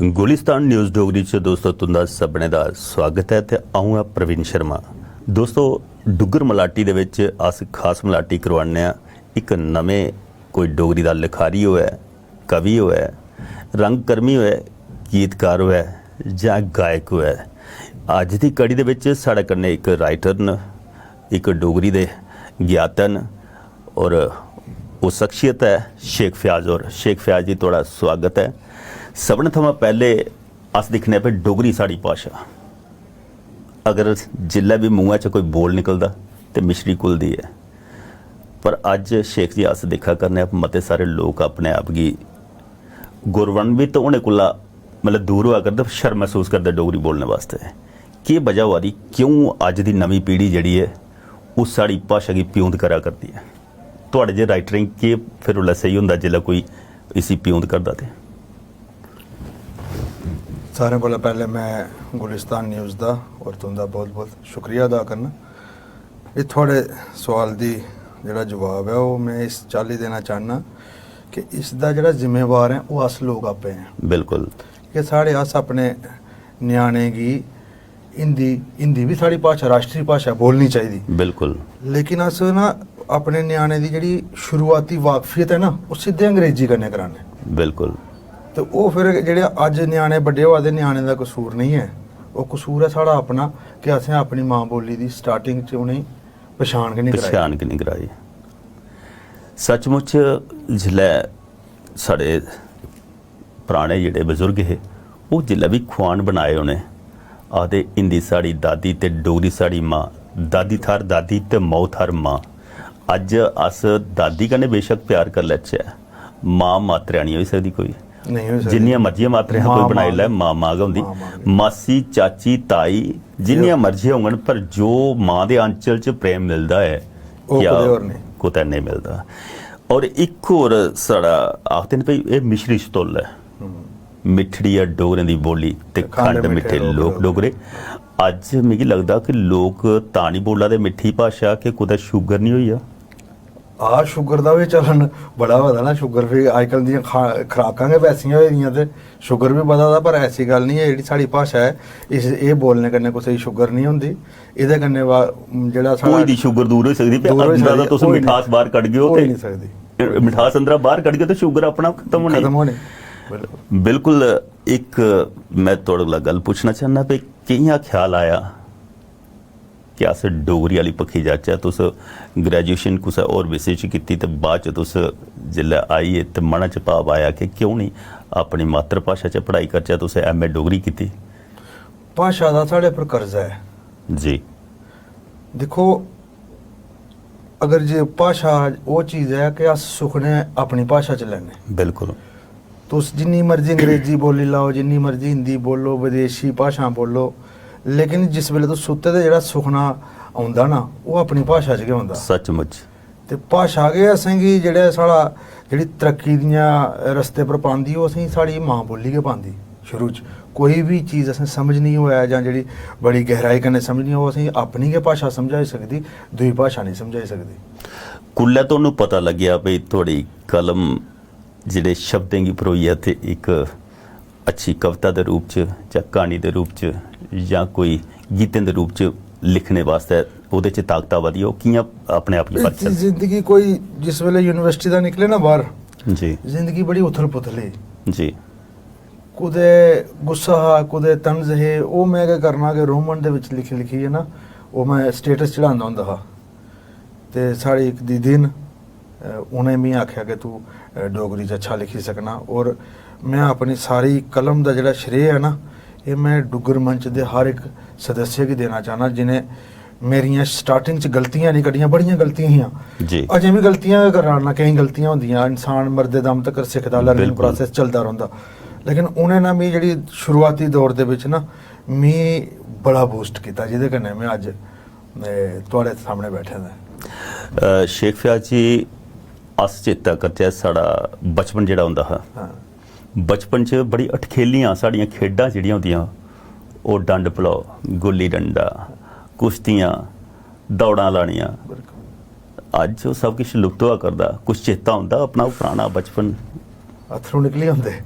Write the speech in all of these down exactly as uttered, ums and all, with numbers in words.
Gulistan news Dogri च दोस्तो तुं'दा सभनें दा स्वागत ऐ ते अ'ऊं आं प्रवीण शर्मा। दोस्तो, डुग्गर मलाटी दे बिच अस खास मलाटी करोआने आं इक नमें कोई डोगरी दा लखारी होऐ, कवि होऐ, रंगकर्मी होऐ, गीतकार होऐ जां गायक होऐ। अज्ज दी कड़ी दे बिच साढ़े कन्नै इक राइटर न, इक डोगरी दे ज्ञाता न और ओह् शख्सियत ऐ शेख फयाज होर। शेख फयाज जी, थुआढ़ा स्वागत ऐ। सभनें थमां पैह्ले अस दिक्खने आं भई डोगरी साढ़ी भाशा, अगर जिल्लै बी मुंहै च कोई बोल निकलदा ते मिश्री घुलदी ऐ। पर अज्ज शेख जी, अस दिक्खा करने आं मते सारे लोक अपने आप गी गौरवान्वित होने कोला मतलब दूर होआ करदे, शर्म मसूस करदे डोगरी बोलने वास्तै। केह् वजह होआ दी, क्यों अज्ज दी नमीं पीढ़ी जेह्ड़ी ऐ ओह् साढ़ी भाशा गी प्यूंद करा करदी ऐ? थुआढ़े जे राइटरें गी केह् फिर उसलै सेही होंदा जिसलै कोई इसी प्यूंद करदा ते? सारें कोला पैह्लें में गुलिस्तान न्यूज़ दा और तुं'दा बहुत बहुत शुक्रिया अदा करना। एह् थुआढ़े सोआल दी जेह्ड़ा जवाब ऐ, ओह् में इस चाल्ली देना चाह्न्नां कि इसदा जेह्ड़ा जिम्मेवार ऐ, ओह् अस लोक आपें आं। बिल्कुल। कि साढ़े, अस अपने ञ्याणें गी हिंदी, हिंदी बी साढ़ी भाशा, राश्ट्री भाशा बोलनी चाहिदी। बिल्कुल। लेकिन अस ना अपने ञ्याणें दी जेह्ड़ी शुरुआती वाकफियत ऐ ना, ओह् सिद्धे अंग्रेजी कन्नै कराने। बिल्कुल। ते ओह् फिर जेह्ड़े अज्ज ञ्याणे बड्डे होआ दे, ञ्याणें दा कसूर नेईं ऐ, ओह् कसूर ऐ साढ़ा अपना कि असें अपनी मां बोल्ली दी स्टार्टिंग च उ'नेंगी पछान गै निं कराई। पछान गै निं कराई। सचमुच जिसलै साढ़े पराने जेह्ड़े बजुर्ग हे, ओह् जिसलै बी खुआन बनाए उ'नें, आखदे हिंदी साढ़ी दादी ते डोगरी साढ़ी मां, दादी थाह्र दादी ते मौ थाह्र मां। अज्ज अस दादी कन्नै बेशक प्यार करी लैचै, मां मात्रेआ निं होई सकदी कोई। नेईं होई सकदी। जिन्नियां मर्जियां मात्रेआं मां कोई बनाई मां लै, गै। मां मां गै होंदी। मां मां गै। मासी, चाची, ताई जिन्नियां मर्जियां होङन, पर जो मां दे अंचल च प्रेम मिलदा ऐ, ओह् क्या कुतै होर नेईं। कुतै नेईं मिलदा। और इक होर साढ़ा आखदे न भई एह् मिश्री छतोल ऐ, मिट्ठड़ी ऐ डोगरें दी बोली ते खंड मिट्ठे लोक डोगरे। अज्ज मिगी लगदा कि लोक तां निं बोला दे मिट्ठी भाशा कि कुतै शुगर निं होई जा। आ शुगर दा बी चलन बड़ा होए दा ना, शुगर बी अजकल दियां खा- खराकां गै वैसियां होई दियां ते शुगर बी बधा दा, पर ऐसी गल्ल निं ऐ, जेह्ड़ी साढ़ी भाशा ऐ इस, एह् बोलने कन्नै कुसै गी शुगर निं होंदी। एह्दे कन्नै वा- जेह्ड़ा साढ़ा होई दी शुगर दूर होई सकदी, पर दूर होई अंदरा सकदी, दा तुस होई मिठास निं- बाहर कड्ढगेओ होई ते निं सकदी। मिठास अंदरा बाहर कड्ढगेओ ते शुगर अपना खत्म होनी। खत्म होनी। बिल्कुल। बिल्कुल। इक मैं थुआढ़े कोला गल्ल पुच्छना चाहना भई कि'यां ख्याल आया कि अस डोगरी आह्ली पक्खी जाचै? तुस ग्रेजुएशन कुसै होर विशे च कीती ते बाद च तुस जिसलै आई ते मनै च भाव आया कि क्यों निं अपनी मातृ भाशा च पढ़ाई करचै? तुस एम ए डोगरी कीती। भाशा दा साढ़े पर कर्जा ऐ। जी। दिक्खो, अगर जे भाशा ओह् चीज ऐ कि अस सुखने अपनी भाशा च लैने। बिल्कुल। तुस जिन्नी मर्जी अंग्रेजी बोली लैओ, जिन्नी मर्जी हिंदी बोलो, विदेशी भाशां बोलो, लेकिन जिस बेल्लै तुस सुत्ते दे जेह्ड़ा सुखना औंदा ना, ओह् अपनी भाशा च गै औंदा। सचमुच। ते भाशा गै असेंगी जेह्ड़ा साढ़ा, जेह्ड़ी तरक्की दियां रस्ते पर पांदी, ओह् असेंगी साढ़ी मां बोली गै पांदी। शुरू च कोई बी चीज असें समझनी होऐ जां जेह्ड़ी बड़ी गैहराई कन्नै समझनी होऐ, ओह् असेंगी अपनी गै भाशा समझाई सकदी, दूई भाशा नेईं समझाई सकदी। कुल्लै तुहानू पता लग्गेआ भई थुआढ़ी कलम जेह्ड़े शब्दें गी परोइयै ते इक अच्छी कविता दे रूप च जां क्हानी दे रूप च जां कोई गीतें दे रूप च लिखने वास्तै ओह्दे च ताकत आवा दी ऐ, ओह् कि'यां अपने आप गी परखचै? जिंदगी कोई जिस बेल्लै यूनिवर्सिटी दा निकले ना बाहर, जी। जिंदगी बड़ी उथल पुथल ही। जी। कुतै गुस्सा हा, कुतै तंज हे, ओह् में केह् करना कि रोमन दे बिच लिखी लिखियै ना, ओह् में स्टेटस चढ़ांदा होंदा हा। ते साढ़ी इक दीदी न, अ, उ'नें मी आखेआ कि तूं, अ, डोगरी च अच्छा लिखी सकना। और में अपनी सारी कलम दा जेह्ड़ा श्रेय ऐ ना, एह् में डुग्गर मंच दे हर इक सदस्य गी देना चाह्न्नां, जि'नें मेरियां स्टार्टिंग च गलतियां निं कड्ढियां, बड़ियां गलतियां हियां। जी। अजें बी गलतियां गै करा ना, केईं गलतियां होंदियां, इंसान मरदे दम तक्कर सिखदा, लर्निंग बिल्कुल। प्रोसेस चलदा रौंह्दा। लेकिन उ'नें ना मी जेह्ड़ी शुरुआती दौर दे बिच ना, मी बड़ा बूस्ट कीता, जेह्दे कन्नै में अज्ज, ए, थुआढ़े सामनै बैठे दा ऐ। अ, शेख फयाज जी, अस चेता करचै, साढ़ा बचपन जेह्ड़ा होंदा हा, हाँ। बचपन च बड़ी अठखेलियां साढ़ियां खेढां जेह्ड़ियां होंदियां, ओह् डंड पलाओ, गुल्ली डंडा, कुश्तियां, दौड़ां लानियां। बिल्कुल। अज्ज ओह् सब किश लुप्त होआ करदा। कुछ चेता होंदा अपना ओह् पराना बचपन? अत्थरूं निकली औंदे।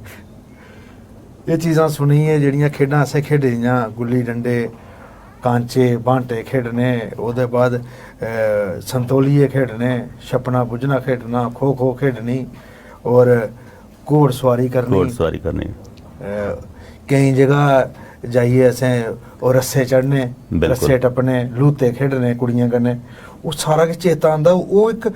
एह् चीज़ां सुनियै, जेह्ड़ियां खेढां असें खेढी दियां, गुल्ली डंडे, कांचे बांटे खेढने, ओह्दे बाद अ, संतोलिये खेढने, छप्पना बुज्झना खेढना, खो खो खेढनी, और घोड़ सुआरी करनी। घोड़ सुआरी करनी। अ, केईं जगह जाइयै असें ओह् रस्से चढ़ने, बिल्कुल। रस्से टप्पने, लूते खेढने कुड़ियें कन्नै। ओह् सारा किश चेता आंदा। ओह् इक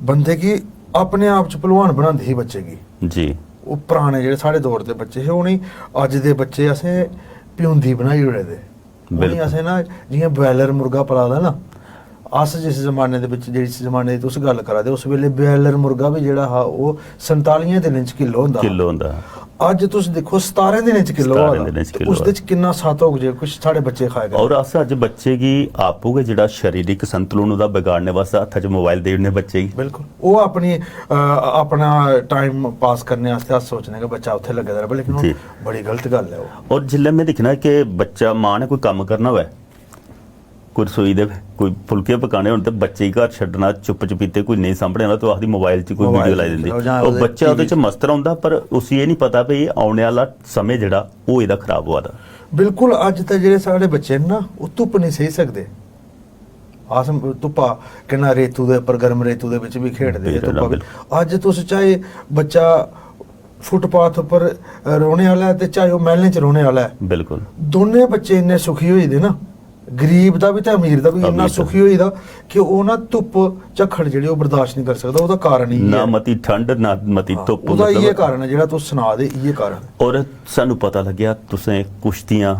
बंदे गी अपने आप च भलवान बनांदी ही बच्चे गी। जी। ओह् पराने जेह्ड़े साढ़े दौर दे बच्चे हे, उ'नें अज्ज दे बच्चे असें प्यूंदी बनाई ओड़े दे। उ'नें बिल्कुल। असें ना, जि'यां broiler मुर्गा पला दा ना, अस जिस जमाने दे बिच, जिस जमाने दी तुस गल्ल करा दे, उस बेल्लै broiler मुर्गा बी जेह्ड़ा हा, ओह् संतालियें दिनें च किलो होंदा हा। किलो होंदा हा। अज्ज तुस दिक्खो, सतारें दिनें च किलो होआ सतारें दा। दिनें च ते किलो उसदे होआ च किन्ना सत्त होग जे कुछ साढ़े बच्चे खाए करदे। और अस अज्ज बच्चे गी आपूं गै जेह्ड़ा शारीरिक संतुलन ओह्दा बिगाड़ने वास्तै हत्था च मोबाइल देई ओड़ने बच्चे गी। बिल्कुल। ओह् अपनी, अ, अपना टाइम पास करने आस्तै अस सोचने कि बच्चा उत्थै लग्गे दा र'वै, लेकिन ओह् जी। बड़ी गलत गल्ल ऐ ओह्। और जिसलै में दिक्खना कि बच्चा, मां ने कोई कम्म करना होऐ, कोई रसोई दे कोई फुलके पकाने होन ते बच्चे गी घर छड्डना, चुप्प चपीते कोई नेईं सांभने आह्ला, ते ओह् आखदी मोबाइल च कोई मोबाइल वीडियो लाई च दिंदी। चलाओ, जां ओह् ओह्दे बच्चा ओह्दे च टीवी च। मस्त रौंह्दा, पर उसी एह् निं पता भई औने आह्ला समें जेह्ड़ा ओह् एह्दा खराब होआ दा। बिल्कुल, अज्ज ते जेह्ड़े साढ़े बच्चे न ना, ओह् धुप्प निं सेही सकदे। अस धुप्पा किन्ना रेतू दे उप्पर, गर्म रेतू दे बिच बी खेढदे हे, बेही धुप्पा बी। रहना, बिल्कुल। अज्ज तुस चाहे बच्चा फुटपाथ उप्पर रौह्ने आह्ला ऐ ते चाहे ओह् मैह्लें च रौह्ने आह्ला ऐ, बिल्कुल। दोनें बच्चे इन्ने सुखी होई दे ना, गरीब दा बी ते अमीर दा बी इन्ना अमीर दा। सुखी होई दा कि ओह् ना धुप्प झक्खड़ जेह्ड़ी ओह् बर्दाश्त निं करी सकदा। ओह्दा कारण इ'यै ना ऐ। मती ठंड, ना मती हां, धुप्प, ओह्दा मतलब इ'यै कारण ऐ जेह्ड़ा तुस सना दे, इ'यै कारण ऐ। और सानू पता लग्गेआ तुसें कुश्तियां,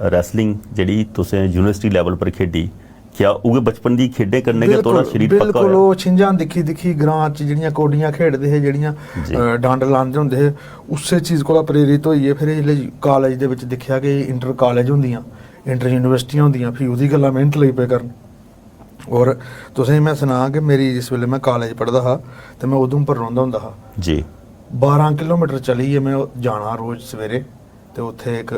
रैसलिंग जेह्ड़ी तुसें यूनिवर्सिटी लेवल पर खेढी, क्या उ'ऐ बचपन दी खेढें कन्नै गै थुआढ़ा बिल्कुल, शरीर पक्का बिल्कुल। होआ? ओह् छिंजां दिक्खी दिक्खी ग्रां च जेह्ड़ियां कौडियां खेढदे हे, जेह्ड़ियां, जी। अ, डंड लांदे होंदे हे, उस्सै चीज कोला प्रेरित होइयै फिर जिसलै कालेज दे बिच दिक्खेआ कि इंटर कालेज होंदियां, इंटर यूनिवर्सिटियां होंदियां, फ्ही ओह्दी गल्ला मेह्नत लगी पे करन। और तुसेंगी में सनां कि मेरी, जिस बेल्लै में कालेज पढ़दा हा, ते में उधमपुर रौंह्दा होंदा हा। जी। बारां किलोमीटर चलियै में जाना रोज सवेरे, ते उत्थै इक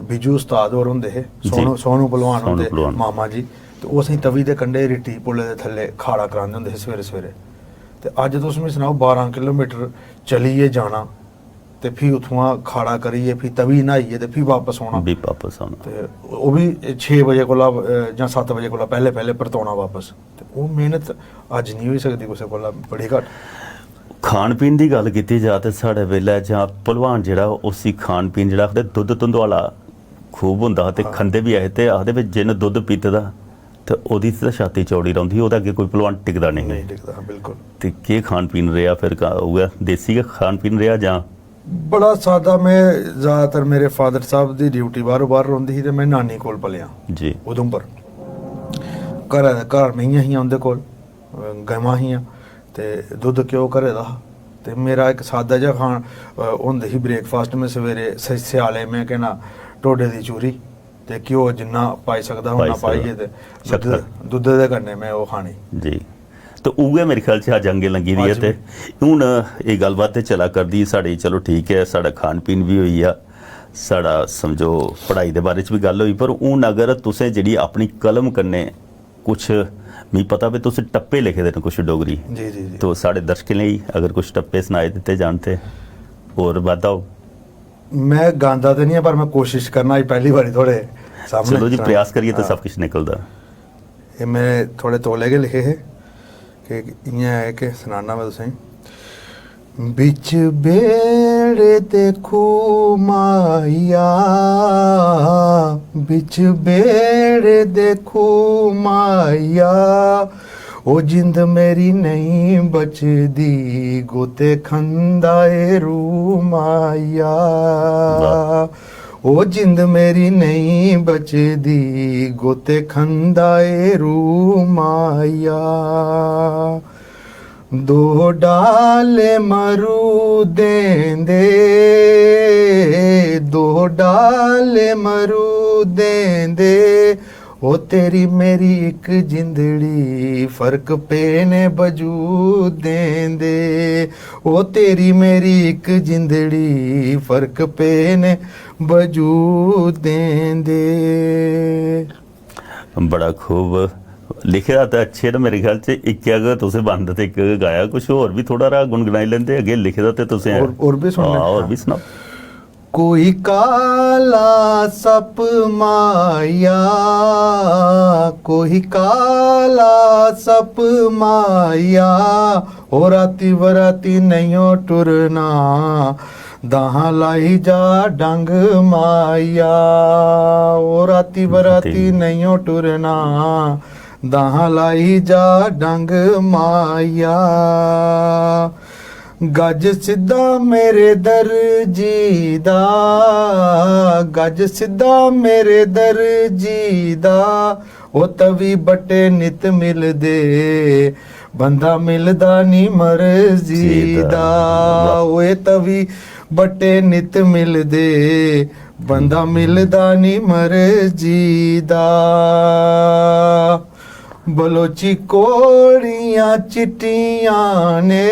बिजू उस्ताद होर होंदे हे, जी। सोनू, सोनू पहलवान सोनू होंदे, पहलवान। मामा जी, ते ओह् असेंगी तवी दे कंढे रिट्टी पुलै दे थल्ले खाड़ा करांदे होंदे हे सवेरे सवेरे। ते अज्ज तुस मिगी सनाओ, बारां किलोमीटर चलियै जाना, ते फ्ही उत्थुआं खाड़ा करियै, फ्ही तवी न्हाइयै ते फ्ही बापस औना। फ्ही बापस औना। ते ओह् बी छे बजे कोला, अ, जां सत्त बजे कोला पैह्ले, पैह्ले परतोना बापस। ते ओह् मेह्नत अज्ज निं होई सकदी कुसै कोला, बड़ी घट्ट। खान पीन दी गल्ल कीती जा ते साढ़े बेल्लै जां भलवान जेह्ड़ा, उसी खान पीन जेह्ड़ा आखदे, दुद्ध धुंधुआला खूब होंदा हा ते हां। खंदे बी ऐ हे। ते आखदे, "भाई, जिन्न दुद्ध पीते दा ते ओह्दी ते छाती चौड़ी रौंह्दी ही, ओह्दे अग्गें कोई भलवान टिकदा नेईं।" नेईं टिकदा, बिल्कुल। ते केह् खान पीन रेहा फिर? का-, उ'ऐ देसी गै खान पीन रेहा जां? बड़ा सादा। में ज़्यादातर, मेरे फादर साहब दी ड्यूटी बाहरों बाहर रौंह्दी ही ते में नानी कोल पलेआ, जी। उधमपुर। घरै दे, घर मेहियां हियां उं'दे कोल, गवां हियां, ते दुद्ध घ्यो घरै दा हा। ते मेरा इक सादा जेहा खान, अ, होंदी ही ब्रेकफास्ट। में सवेरे स-, स्याले में, केह् नां, ढोडे दी चूरी ते घ्यो जिन्ना पाई सकदा हा, पाई उन्ना सकदा। पाइयै ते दुद्ध, शक्कर। दुद्धै दे कन्नै में ओह् खानी। जी। ते उ'ऐ मेरे ख्याल च अज्ज अंगें लंगी दी ऐ। अज्ज ते बी। हून एह् गल्लबात ते चला करदी साढ़ी, चलो ठीक ऐ, साढ़ा खान पीन बी होई गेआ, साढ़ा समझो पढ़ाई दे बारे च बी गल्ल होई, पर हून अगर तुसें जेह्ड़ी अपनी कलम कन्नै कुछ, मिगी पता भी तुस टप्पे लिखे दे न कुछ डोगरी, जी, जी, जी। तो साढ़े दर्शकें लेई अगर कुछ टप्पे सनाए दित्ते जान ते होर बाद्धा होग। में गांदा ते निं ऐ, पर में कोशिश करना, अज्ज पैह्ली बारी थुआढ़े सामनै चलो जी, सुनाई। प्रयास करियै ते हां। सब किश निकलदा। एह् में थोह्ड़े तौले गै लिखे हे, कि इ'यां ऐ कि सनाना में तुसेंगी। बिच बेड़े दे खू माहिया, बिच बेड़े दे खू माहिया, ओ जिंद मेरी नेईं बचदी, गोते खंदा ए रू माहिया। वाह। ओ जिंद मेरी नेईं बचदी, गोते खंदा ए रू माहिया। दो डाले मरूदें दे, दो डाले मरूदें दे, ओ तेरी मेरी इक जिंदड़ी, फर्क पे ने बजूदें दे। ओ तेरी मेरी इक जिंदड़ी, फर्क पे ने बजूदें दे। बड़ा खूब। लिखे दा ते अच्छे न, मेरे ख्याल च इक्कै गै तुसें बंद ते इक गै गाया, कुछ होर बी थोह्ड़ा हारा गुनगुनाई लैंदे। अग्गें लिखे दा ते तुसें होर, होर बी सुनने? हां, होर बी सनाओ। कोई काला सप माया, कोई काला सप माया, ओ राती बराती नेइयो टुरना, दाहां लाई जा डंग माया, ओ राती बराती नेइयो टुरना, दाहां लाई जा डंग माया। गज सिद्धा मेरे दर्जी दा, गज सिद्धा मेरे दर्जी दा, ओ तवी बट्टे नित मिलदे, बंदा मिलदा नी मर्जी दा। दा। ओए तवी बट्टे नित मिलदे, बंदा मिलदा नी मर्जी दा। बलोची कोड़ियां चिट्टियां ने,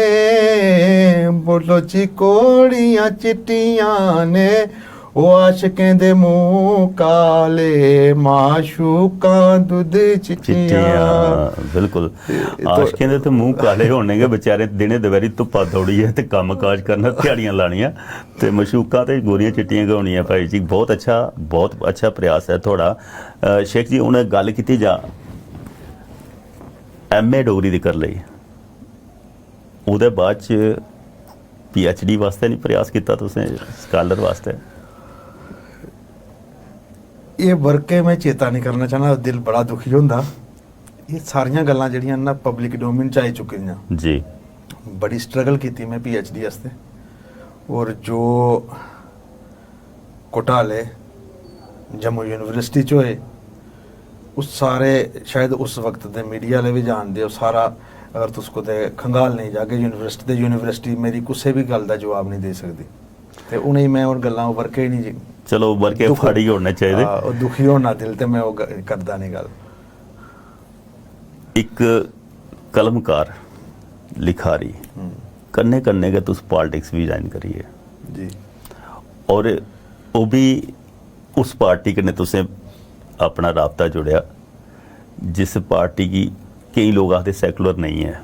बलोची कोड़ियां चिट्टियां ने, ओ आशिकें दे मूंह काले, माशूकां दुद्ध चिट्टियां। चिट्टियां, बिल्कुल। ते, तो आशिकें दे ते मूंह काले होने गै, बेचारे दिनें दपैह्री धुप्पा दौड़ियै ते कम्म काज करना, ध्याड़ियां लानियां, ते मशूकां ते गोरियां चिट्टियां गै होनियां भाई जी। बहुत अच्छा, बहुत अच्छा प्रयास ऐ थुआढ़ा। अ, शेख जी, हून गल्ल कीती जा एम ए डोगरी दी करी लेई, ओह्दे बाद च पी एच डी वास्तै निं प्रयास कीता तुसें, स्कालर वास्तै? एह् वर्के में चेता निं करना चाह्न्नां, दिल बड़ा दुखी होंदा। एह् सारियां गल्लां जेह्ड़ियां न, पब्लिक डोमेन च आई चुकी दियां। जी। बड़ी स्ट्रगल कीती में पी एच डी आस्तै, और जो घोटाले जम्मू यूनिवर्सिटी च होए, ओह् सारे शायद उस वक्त दे मीडिया आह्ले बी जानदे, ओह् सारा, अगर तुस कुतै खंगाल नेईं जागे यूनिवर्सिटी दे, यूनिवर्सिटी मेरी कुसै बी गल्ल दा जवाब नेईं देई सकदी। ते उ'नेंगी में हून गल्लां ओह् वर्के निं जी, चलो, वर्के दुख, फाड़ी ओड़ने चाहिदे। हां, ओह् दुखी होना दिल, ते में ओह् ग-, करदा निं गल्ल। इक कलमकार, लिखारी, हम्म। कन्नै कन्नै गै तुस पॉलिटिक्स बी ज्वाइन करियै। जी। और ओह् बी उस पार्टी कन्नै तुसें अपना राबता जुड़ेआ, जिस पार्टी गी केईं लोक आखदे सैकुलर नेईं ऐ,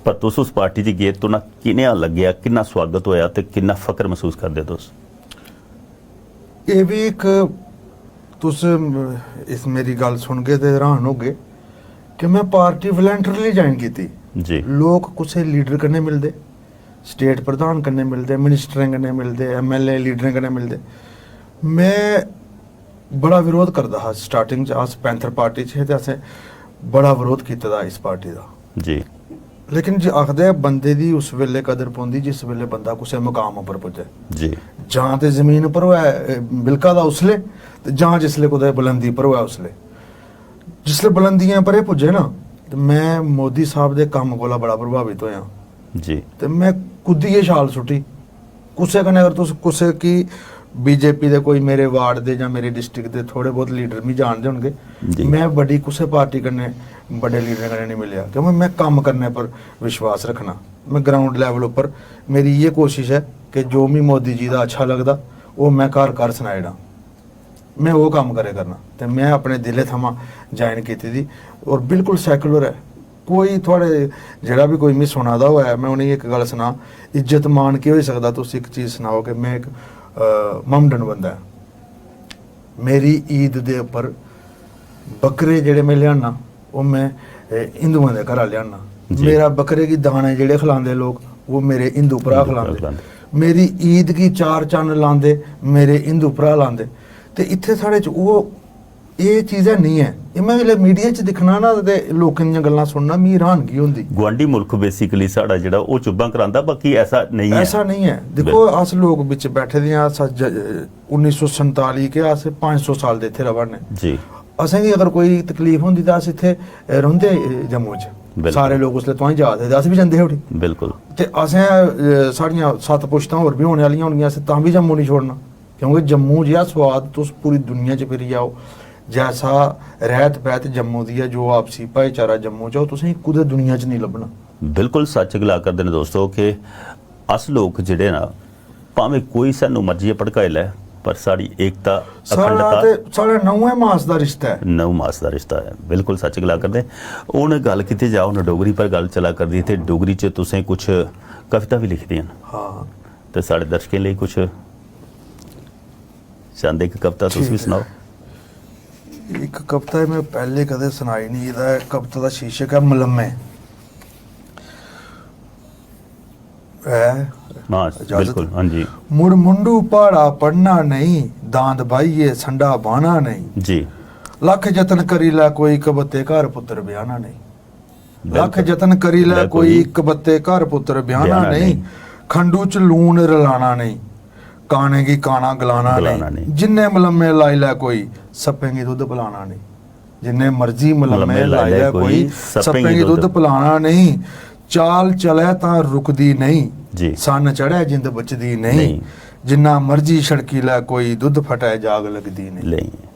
पर तुस उस पार्टी च गे, तुं'दा किनेहा लग्गेआ, किन्ना सुआगत होएआ ते किन्ना फख्र मसूस करदे तुस? एह् बी इक, तुस इस मेरी गल्ल सुनगे ते हैरान होगे कि में पार्टी वॉलंटरली ज्वाइन कीती। जी। लोक कुसै लीडर कन्नै मिलदे, स्टेट प्रधान कन्नै मिलदे, मिनिस्टरें कन्नै मिलदे, एम एल ए लीडरें कन्नै मिलदे। में बड़ा विरोध करदा हा स्टार्टिंग च, अस पैंथर पार्टी च हे ते असें बड़ा विरोध कीते दा इस पार्टी दा। जी। लेकिन जे आखदे आ, बंदे दी उस बेल्लै कदर पौंदी जिस बेल्लै बंदा कुसै मकाम उप्पर पुज्जे। जी। जां ते जमीन उप्पर होऐ, ए, बिलका दा उसलै, ते जां जिसलै कुतै बुलंदी उप्पर होऐ उसलै। जिसलै बुलंदियें पर एह् पुज्जे ना, ते में मोदी साहब दे कम्म कोला बड़ा प्रभावित होएआ। जी। ते में कुद्दियै छाल सुट्टी। कुसै कन्नै, अगर तुस कुसै गी, बी जे पी दे कोई मेरे वार्ड दे जां मेरे डिस्ट्रिक्ट दे थोड़े बहुत लीडर मी जानदे होनगे, जी। में बड्डी कुसै पार्टी कन्नै, बड्डे लीडरें कन्नै निं मिलेआ, क्योंकि में कम्म करने पर विश्वास रक्खना। में ग्राउंड लेवल उप्पर, मेरी इ'यै कोशिश ऐ कि जो मी मोदी जी दा अच्छा लगदा, ओह् में घर घर सनाई ओड़ां। में ओह् कम्म करै करना, ते में अपने दिलै थमां ज्वाइन कीती दी, और बिल्कुल सैकुलर ऐ। कोई थुआढ़े, जेह्ड़ा बी कोई मी सुना दा होऐ, में उ'नेंगी इक गल्ल सनां, इज्जत मान केह् होई सकदा? तुस इक चीज सनाओ कि में इक, अ, ममडन बंदा ऐ, मेरी ईद दे उप्पर बकरे जेह्ड़े में लेआना, ओह् में, ए, हिंदुएं दे घरा लेआना। जी। मेरा बकरे गी दाने जेह्ड़े खलांदे लोक, ओह् मेरे हिंदू भ्राऽ हिंदू भ्राऽ खलांदे। खलांदे। मेरी ईद गी चार चन्न लांदे, मेरे हिंदू भ्राऽ लांदे। ते इत्थै साढ़े च ओह्, एह् चीज है निं ऐ। एह् में जिसलै मीडिया च दिक्खना ना ते लोकें दियां गल्लां सुनना, मिगी हैरानगी होंदी। गुआंढी मुल्ख basically साढ़ा जेह्ड़ा ओह् चुब्भां करांदा, बाकी ऐसा नेईं ऐ। ऐसा नेईं ऐ। दिक्खो, बिल्कुल। अस लोक बिच बैठे दे आं, अस ज-, उन्नी सौ संताली के अस पंज सौ साल दे इत्थै र'वा ने। जी। असेंगी अगर कोई तकलीफ होंदी तां अस इत्थै, अ, रौंह्दे, अ, जम्मू च। बिल्कुल। सारे लोक उसलै तुआहीं जा दे हे ते अस बी जंदे हे उठी। बिल्कुल। ते असें, अ, साढ़ियां सत्त पुश्तां होर बी होने आह्लियां होनियां, असें तां बी जम्मू निं छोड़ना, क्योंकि जम्मू जेहा सोआद तुस पूरी दुनिया च फिरी जाओ, जैसा रैह्त बैह्त जम्मू दी ऐ, जो आपसी भाईचारा जम्मू च, ओह् तुसेंगी कुतै दुनिया च निं लब्भना। बिल्कुल सच्च गला करदे न दोस्तो कि अस लोक जेह्ड़े ना, भामें कोई सानू मर्जी भड़काई लै, पर साढ़ी एकता, साढ़ा अखंडता ते, साढ़ा नौवें मास दा रिश्ता ऐ। नौ मास दा रिश्ता ऐ, बिल्कुल सच्च गला करदे। हून गल्ल कीती जा, हून डोगरी पर गल्ल चला करदी, ते डोगरी च तुसें कुछ कविता बी लिखी दियां न। हां। ते साढ़े दर्शकें लेई कुछ? चंद इक कविता तुस बी ठीक ऐ। सनाओ। इक कविता में पैह्ले कदें सनाई निं, एह्दा कविता दा शीर्षक ऐ मलम्मे। ऐ हां, इजाजत? बिल्कुल, हां जी। मुड़ मुंडू प्हाड़ा पढ़ना नेईं, दांद बाहियै संडा बाह्ना नेईं। जी। लक्ख जतन करी लै कोई, कबत्ते घर पुत्तर ब्याह्ना नेईं। लक्ख बिल्कुल। जतन करी लै लै कोई, कोई कबत्ते घर पुत्तर ब्याह्ना ब्याह्ना नेईं। नेईं। खंडू च लून रलाना नेईं, काने गी काना गलाना गलाना नेईं। नेईं। जिन्ने मलम्मे लाई लै कोई, सप्पें गी दुद्ध पलाना नेईं। जिन्ने मर्जी मलम्मे मलम्मे लाई लाई लै लै कोई, कोई, सप्पें गी दुद्ध पलाना नेईं। चाल चलै तां रुकदी नेईं। जी। सन्न चढ़ै जिंद बचदी नेईं। नेईं। जिन्ना मर्जी छड़की लै कोई, दुद्ध फटै जाग लगदी नेईं। नेईं।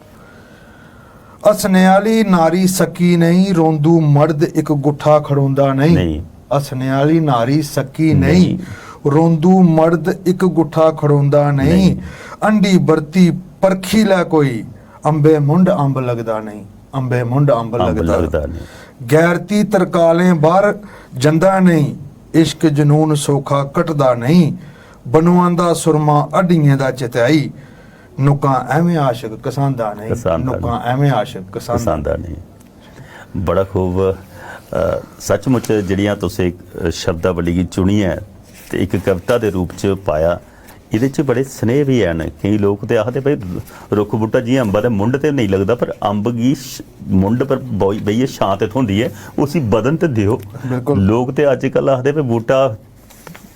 हस्सने आह्ली नारी सक्की नेईं, रोंदू मर्द इक गुट्ठा खड़ोंदा नेईं। नेईं। हस्सने आह्ली नारी सक्की नेईं। नेईं, रोंदू मर्द इक गुट्ठा खड़ोंदा नेईं। नेईं। हंडी बरती परखी लै कोई, अंबे मुंड अंब लगदा नेईं, अंबे मुंड अंब अंब लगदा। लगदा नेईं। गैरती तरकालें बाह्र जंदा नेईं, इश्क जनून सौखा घटदा नेईं। बनोआंदा सुरमा हड्डियें दा चतैई, नुक्कां ऐवें आशक घसांदा नेईं, घसांदा नुक्कां नेईं। ऐवें आशक घसांदा घसांदा नेईं। बड़ा खूब। अ, सचमुच जेह्ड़ियां तुसें इक शब्दावली गी चुनियै ते इक कविता दे रूप च पाया, एह्दे च बड़े स्नेह बी हैन। केईं लोक ते आखदे, "भाई, रुक्ख बूह्टा जि'यां अम्बा दे मुंढ ते नेईं लगदा, पर अम्ब गी श-, मुंढ पर बौही-, बेहियै छां ते थ्होंदी ऐ, उसी बदन ते देओ।" बिल्कुल। लोक ते अज्जकल आखदे, "भाई, बूह्टा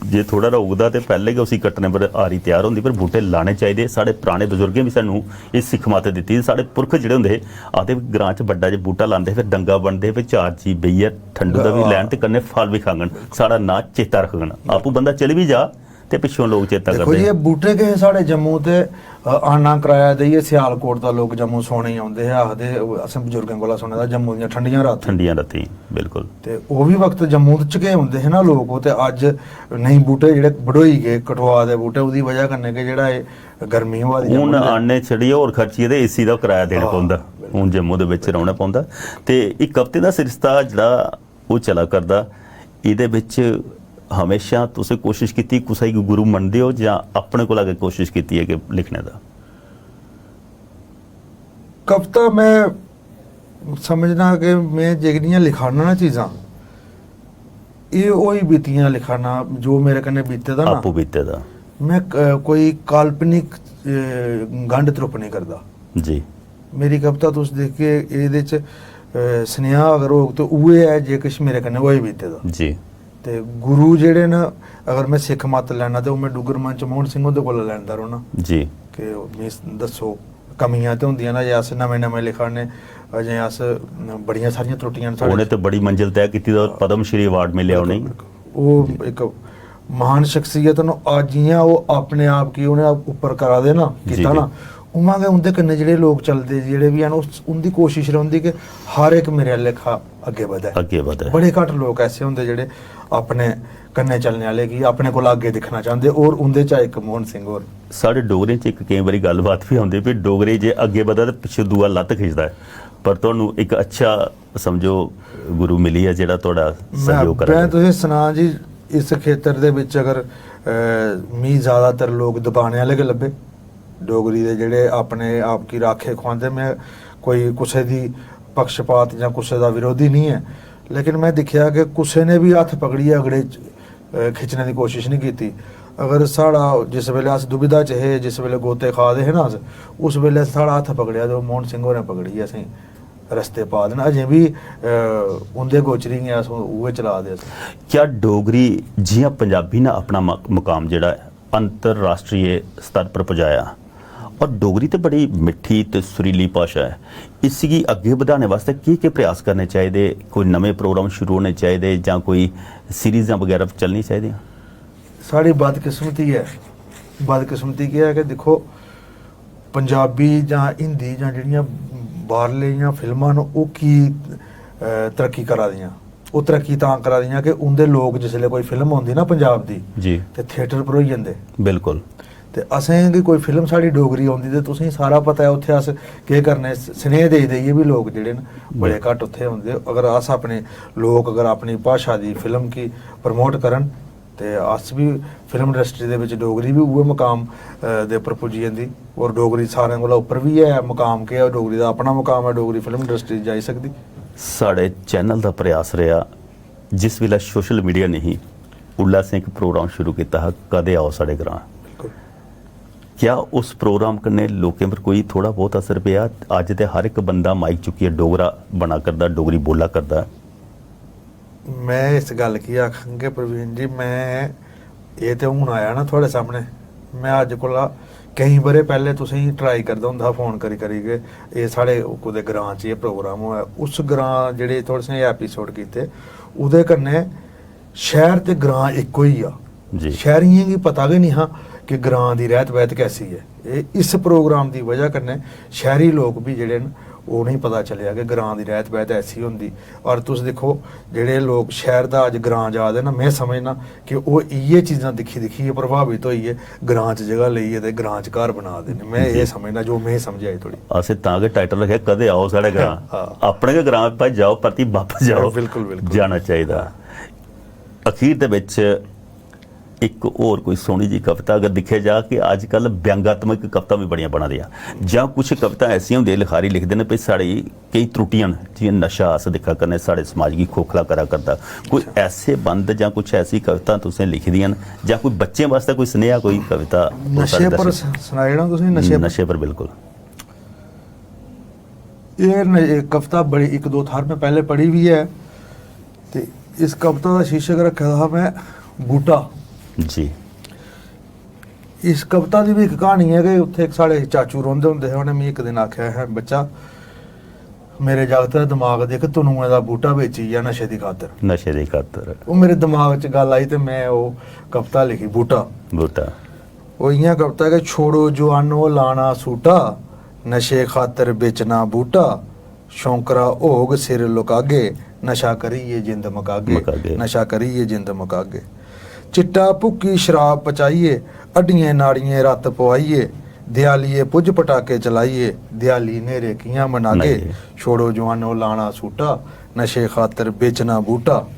जे थोह्ड़ा हारा उगदा ते पैह्लें गै उसी कट्टने पर आरी त्यार होंदी, पर बूह्टे लाने चाहिदे।" साढ़े पराने बजुर्गें बी सानूं एह् सिक्ख मत्त दित्ती। साढ़े पुरख जेह्ड़े होंदे हे, आखदे, "ग्रां च बड्डा जे बूह्टा लांदे हे, फिर डंगा ब'नदे हे, फिर चार जी बेहियै ठंडू दा बी वाह। लैन ते कन्नै फल बी खाङन, साढ़ा नांऽ चेता रखङन।" आपूं बंदा चली बी जा ते पिच्छुआं लोक चेता दिक्खो करदे जी, हे। एह् बूह्टे गै हे साढ़े जम्मू ते, अ, आना कराया देइयै सियालकोट दा लोक जम्मू सौने गी औंदे हे, आखदे, असें बजुर्गें कोला सुने दा, जम्मू दियां ठंडियां रातीं। ठंडियां रातीं, बिल्कुल। ते ओह् बी वक्त जम्मू च गै औंदे हे ना लोक, ओह् ते अज्ज नेईं, बूह्टे जेह्ड़े बढोई गे, कठुआ दे बूह्टे, ओह्दी बजह कन्नै गै जेह्ड़ा एह् गर्मी होआ दी हून जम्मू च। आने छड़ियै होर खर्चियै ते एसी दा कराया देना हां, पौंदा। बिल्कुल। हून जम्मू दे बिच रौह्ना पौंदा। ते इक कविता दा सरिस्ता जेह्ड़ा ओह् चला करदा, एह्दे बिच हमेशा तुसें कोशिश कीती, कुसै गी गुरु मनदे ओ जां अपने कोला गै कोशिश कीती ऐ कि लिखने दा? कविता में समझना कि में जेह्ड़ियां लिखा ना ना चीज़ां, एह् होई बीतियां लिखा ना, जो मेरे कन्नै बीते दा ना, आपूं बीते दा। में क-, कोई काल्पनिक, अ, गंढ त्रुप्प निं करदा। जी। मेरी कविता तुस दिखगे, एह्दे च, अ, सनेहा अगर होग ते उ'ऐ ऐ जे किश मेरे कन्नै होई बीते दा। जी। ते गुरु जेह्ड़े न, अगर में सिक्ख मत्त लैना ते ओह् में डुग्गर मंच मोहन सिंह हुंदे कोला लैंदा रौह्ना। जी। कि मिगी दस्सो, कमियां ते होंदियां न, अजें अस नमें-नमें लिखा ने, अजें अस, बड़ियां सारियां त्रुटियां न साढ़े उ'नें च। ते बड़ी मंजिल तय कीती दी, पद्म श्री award मिलेआ उ'नेंगी। बिल्कुल, बिल्कुल। ओह् इक महान शख्सियत न, अज्ज जि'यां ओह् अपने आप गी उ'नें उप्पर करा दे ना, जी, कीता जी। ना, उ'आं गै उं'दे कन्नै जेह्ड़े लोक चलदे, जेह्ड़े बी हैन, उस, उं'दी कोशिश रौंह्दी कि हर इक मेरे आह्ले लेखा अग्गें बधै। अग्गें बधै। बड़े घट्ट लोक ऐसे होंदे जेह्ड़े अपने कन्नै चलने आह्ले गी अपने कोला अग्गें दिक्खना चांह्दे, होर उं'दे चा इक मोहन सिंह होर। साढ़े डोगरें च इक केईं बारी गल्लबात बी होंदी, भी डोगरे जे अग्गें बधै ते पिच्छे दूआ लत्त खिचदा ऐ, पर तुहानू इक अच्छा, समझो, गुरु मिली गेआ जेह्ड़ा तुहाड़ा में, सैह्योग करा में दे। तुसें सनां जी, इस खेतर दे बिच अगर, अ, मी ज़्यादातर लोक दबाने आह्ले गै लब्भे, डोगरी दे जेह्ड़े अपने आप गी राखे खुआंदे, में कोई कुसै दी पक्षपात जां कुसै दा विरोधी निं ऐ, लेकिन में दिक्खेआ कि कुसै ने बी हत्थ पकड़ियै अगड़े च, अ, खिच्चने दी कोशश निं कीती। अगर साढ़ा, जिस बेल्लै अस दुविधा च हे, जिस बेल्लै गोते खा दे हे ना अस, उस बेल्लै साढ़ा हत्थ पकड़ेआ ते ओह् मोहन सिंह होरें पकड़ियै असेंगी रस्ते पा दे न। अजें बी, अ, उं'दे गोचरी गै अस उ'ऐ चला दे अस। क्या डोगरी जि'यां पंजाबी ने अपना मक-, मकाम जेह्ड़ा ऐ, अंतर्राष्ट्रीय स्तर पर पुजाया। और डोगरी ते बड़ी मिट्ठी ते सुरीली भाशा ऐ। इसगी अग्गें बधाने वास्तै केह्-केह् प्रयास करने चाहिदे? कोई नमें प्रोग्राम शुरू होने चाहिदे जां कोई सीरीजां बगैरा चलनियां चाहिदियां? साढ़ी बदकिस्मती ऐ। बदकिस्मती केह् ऐ कि दिक्खो, पंजाबी जां हिंदी जां जेह्ड़ियां बाह्रलियां फिल्मां न, ओह् की, अ, तरक्की करा दियां? ओह् तरक्की तां करा दियां कि उं'दे लोक जिसलै कोई फिल्म औंदी ना पंजाब दी, जी। ते थिएटर भरोई जंदे। बिल्कुल। ते असें गी कोई फिल्म साढ़ी डोगरी औंदी ते तुसें गी सारा पता ऐ उत्थै अस केह् करने, स-, स्नेह देई देइयै बी लोक जेह्ड़े न बड़े बिल्कुल। घट्ट उत्थै औंदे। अगर अस अपने लोक अगर अपनी भाशा दी फिल्म गी प्रमोट करन ते अस बी फिल्म इंडस्ट्री दे बिच डोगरी बी उ'ऐ मकाम दे उप्पर पुज्जी जंदी। और डोगरी सारें कोला उप्पर बी ऐ, मकाम केह् ऐ, डोगरी दा अपना मकाम ऐ, डोगरी फिल्म इंडस्ट्री जाई सकदी। साढ़े चैनल दा प्रयास रेहा, जिस बेल्लै सोशल मीडिया नेईं ही, उसलै असें इक प्रोग्राम शुरू कीता हा, कदें आओ साढ़े ग्रां। क्या उस प्रोग्राम कन्नै लोकें पर कोई थोह्ड़ा बहुत असर पेआ? अज्ज ते हर इक बंदा माइक चुक्कियै डोगरा बना करदा, डोगरी बोला करदा। में इस गल्ल गी आखङ कि प्रवीण जी, में एह् ते हून आया ना थुआढ़े सामनै, में अज्ज कोला केईं ब'रे पैह्लें तुसेंगी ट्राई करदा होंदा हा फोन करी करी कि एह् साढ़े कुतै ग्रां च एह् प्रोग्राम होऐ। उस ग्रां जेह्ड़े थुआढ़े सामनै एपिसोड कीते, ओह्दे कन्नै शैह्र ते ग्रां इक होई गेआ। जी। शैह्रियें गी पता गै निं हा कि ग्रां दी रैह्त बैह्त कैसी ऐ। एह् इस प्रोग्राम दी बजह कन्नै शैह्री लोक बी जेह्ड़े न, उ'नेंगी पता चलेआ कि ग्रां दी रैह्त बैह्त ऐसी होंदी। और तुस दिक्खो, जेह्ड़े लोक शैह्र दा अज्ज ग्रां जा दे न, में समझना कि ओह् इ'यै चीजां दिक्खी दिक्खियै प्रभावित होइयै ग्रां च जगह लेइयै ते ग्रां च घर बना दे न। में एह् समझना जो में समझेआ थोड़ी। असें तां गै टाइटल रक्खेआ, कदें आओ साढ़े ग्रां। हां। अपने गै ग्रां भाई जाओ, परती बापस जाओ। बिल्कुल, बिल्कुल। जाना चाहिदा। अखीर दे बिच इक होर कोई सोहनी जी कविता अगर दिक्खेआ जा कि अजकल व्यंगात्मक कविता बी बड़ियां बना दियां, जां कुछ कविता ऐसियां होंदियां, लिखारी लिखदे न भई साढ़ी केई त्रुटियां न, जि'यां नशा अस दिक्खा करने साढ़े समाज गी खोखला करा करदा। कोई ऐसे बंद जां कुछ ऐसी कविता तुसें लिखी दियां न, जां कोई बच्चें वास्तै कोई सनेहा, कोई कविता, ओह् नशे साढ़े पर दर्शक- स- सनाई ओड़ां तुसें, नशे पर। नशे पर बिल्कुल। एह् न-, एह् कविता बड़ी इक दो थाह्र में पैह्लें पढ़ी बी ऐ। ते इस कविता दा शीर्षक रक्खे दा हा में बूह्टा। जी। इस कविता दी बी इक क्हानी ऐ कि उत्थै इक साढ़े चाचू रौंह्दे होंदे हे, उ'नें मिगी इक दिन आखेआ, "है बच्चा, मेरे जागतै दा दमाग दिक्ख, तनुएं दा बूह्टा बेची गेआ नशे दी खातर।" नशे दी खातर। ओह् मेरे दमाग च गल्ल आई ते में ओह् कविता लिखी, बूह्टा। बूह्टा। ओह् इ'यां कविता कि "छोड़ो जुआनो लाना सूटा, नशे खातर बेचना बूह्टा, शौंकरा होग सिर लुकागे, नशा करियै जिंद मकागे, मकागे। नशा करियै जिंद मकागे।" चिट्टा भुक्की शराब पचाइयै, हड्डियें नाड़ियें रत्त पोआइयै, देआलिये पुज्ज पटाके चलाइयै, देआली न्हेरे कि'यां मनागे? मनागे। छोड़ो जुआनो लाना सूटा, नशे खातर बेचना बूह्टा।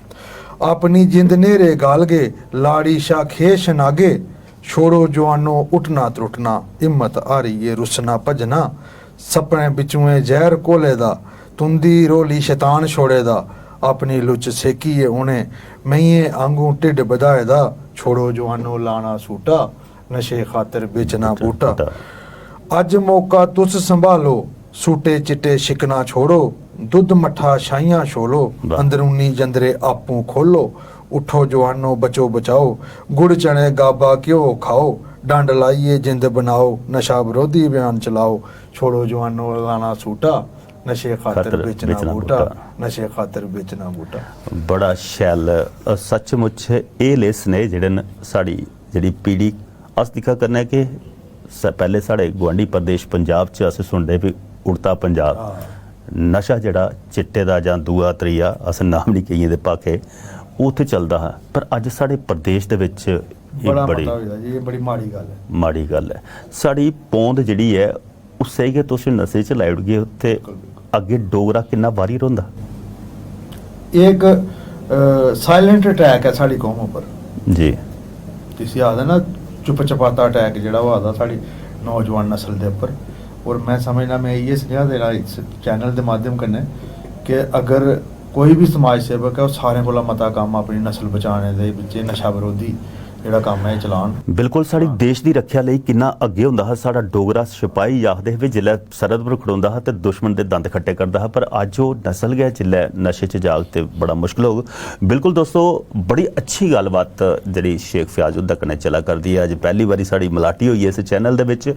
अपनी जिंद न्हेरे गालगे, लाड़ी शा खेह् शनागे। छोड़ो जुआनो उट्ठना त्रुट्टना, हिम्मत हारियै रुस्सना भज्जना। सपने बिच्चुएं जैह्र घोले दा, तुं'दी रोली शतान छोड़े दा। अपनी लुच्च सेकियै उ'नें मेहियें आंगू ढिड्ड बधाए दा। छोड़ो जुआनो लाना सूटा, नशे खातर बेचना बूह्टा। अज्ज मौका तुस संभालो, सूटे चिट्टे छिक्कना छोड़ो, दुद्ध मट्ठा छाहियां छोलो, वाह। अंदरूनी जंदरे आपूं खोलो। उट्ठो जुआनो, बचो बचाओ, गुड़ चने गाबा घ्यो खाओ, डंड लाइयै जिंद बनाओ, नशा विरोधी अभियान चलाओ। छोड़ो जुआनो लाना सूटा, नशे खातर खातर बेचना बेचना बूह्टा, बूह्टा। नशे खातर बेचना बूह्टा। बड़ा शैल। अ, सचमुच एह् ले स्नेह जेह्ड़े न, साढ़ी जेह्ड़ी पीढ़ी, अस दिक्खा करने कि स-, पैह्ले साढ़े गुआंढी प्रदेश पंजाब च अस सुनदे भी उड़ता पंजाब। हां। नशा जेह्ड़ा चिट्टे दा जां दूआ त्रीया, अस नाम निं केइयें दे भाखे, ओह् उत्थै चलदा हा। पर अज्ज साढ़े प्रदेश दे बिच एह् बड़ा बड़ी मता होई दा जी, एह् बड़ी माड़ी गल्ल ऐ। माड़ी गल्ल ऐ। साढ़ी पौंद जेह्ड़ी ऐ, उस्सै गै तुस नशे च लाई ओड़गे, उत्थै अग्गें डोगरा किन्ना बारी रौंह्दा? एह् इक साइलेंट अटैक ऐ साढ़ी कौम उप्पर। जी। जिसी आखदे ना, चुप चपाता अटैक जेह्ड़ा होआ दा साढ़ी नौजवान नस्ल दे उप्पर। और में समझना, में इ'यै सनेहा देना इस चैनल दे माध्यम कन्नै कि अगर कोई बी समाज सेवक ऐ, ओह् सारें कोला मता कम्म अपनी नस्ल बचाने दे बिच्च, नशा विरोधी जेह्ड़ा कम्म ऐ, एह् चलान। बिल्कुल, साढ़ी देश दी रक्खेआ लेई किन्ना अग्गें होंदा हा साढ़ा डोगरा सपाही। आखदे हे भी जिसलै सरहद पर खड़ोंदा हा ते दुश्मन दे दंद खट्टे करदा हा, पर अज्ज ओह् नस्ल गै जिसलै नशे च जाग ते बड़ा मुश्कल होग। बिल्कुल दोस्तो, बड़ी अच्छी गल्लबात जेह्ड़ी शेख फयाज हुंदे कन्नै चला करदी ऐ। अज्ज पैह्ली बारी साढ़ी मलाटी होई ऐ इस चैनल दे बिच।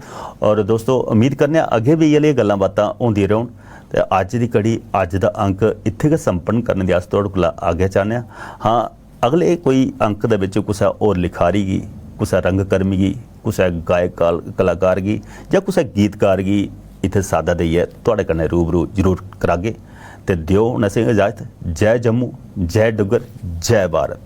और दोस्तो, उम्मीद करने आं अग्गें बी इ'यै लेहियां गल्लां बातां होंदियां रौह्न। ते अज्ज दी कड़ी, अज्ज दा अंक इत्थै गै संपन्न करने दी अस थुआढ़े कोला आज्ञा चाह्न्ने आं। हां, अगले कोई अंक दे बिच कुसै होर लिखारी गी, कुसै रंगकर्मी गी, कुसै गायक काल-, कलाकार गी जां कुसै गीतकार गी इत्थै साद्दा देइयै थुआढ़े कन्नै रूबरू जरूर करागे। ते देओ हून असेंगी इजाजत। जय जम्मू, जय डुग्गर, जय भारत।